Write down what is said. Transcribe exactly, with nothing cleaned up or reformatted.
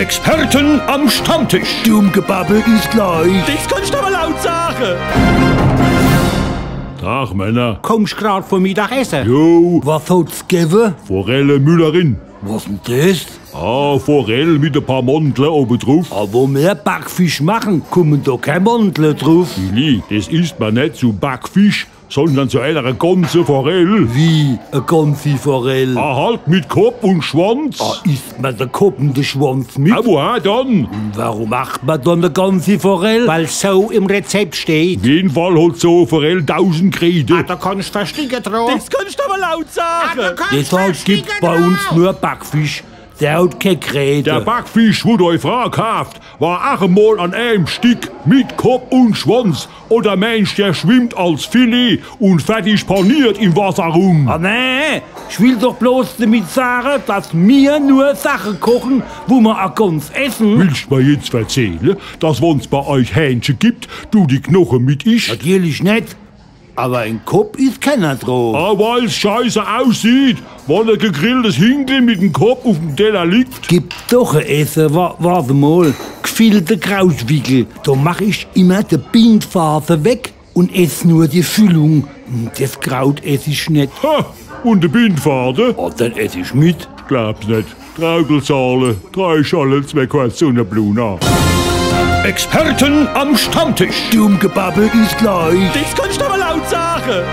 Experten am Stammtisch. Dumm Gebabbel is gleich. Des kannst du awwer laut sage. Tag, Männer. Kommst grad vom Mittagesse? Jo. Was hot's gewwe? Forelle Müllerin. Was denn des? Ah, Forell mit e paar Mandle owwe druf. Ah, wo mer Backfisch mache, kummen do kee Mandle druf. Willi, des isst mer net zu Backfisch, sondern zu ener ganze Forell. Wie, e ganzi Forell? Ah, halt mit Kopp un Schwanz. Ah, isst mer de Kopp un de Schwanz mit? Ah, woher dann? Un warum macht mer dann e ganzi Forell? Weil so im Rezept steht. Auf jeden Fall hot so e Forell dausend Gräte. Ah, do kannst versticke druf. Des kannst du awwer laut sage. Deshalb gibt's bei uns nur Backfisch. Der hot kee Gräte. De Backfisch, wo dei Fraa kaaft, war aach emol an eem Stick mit Kopp un Schwanz. Oder meenst, der schwimmt als Filet un fertig paniert im Wasser rum? Ah, nee, ich will doch bloß demit sage, dass mir nur Sache koche, wo mer aa Gans esse. Willst mer jetzt verzehle, dass, wann's bei eich Hähnche gibt, du die Knoche mit isst? Natürlich net. Awwer en Kopp is kenner druf. Ah, weil's scheiße aussieht, wann e gegrilltes Hinkel mit em Kopp uf'm Teller liegt. Gibt doch e Esse, wa-, wart emol. Gfillte Krautwickel. Do mach ich immer de Bindfade weg un ess nur die Füllung. Des Kraut ess ich net. Ha! Un de Bindfade? Oh, den ess ich mit. Glaab's net. Traukelzahle, drei Schorle, zwee Korze un e Bluna. Experten am Stammtisch. Dumm Gebabbel is gleich. Des kannst du awwer laut sage.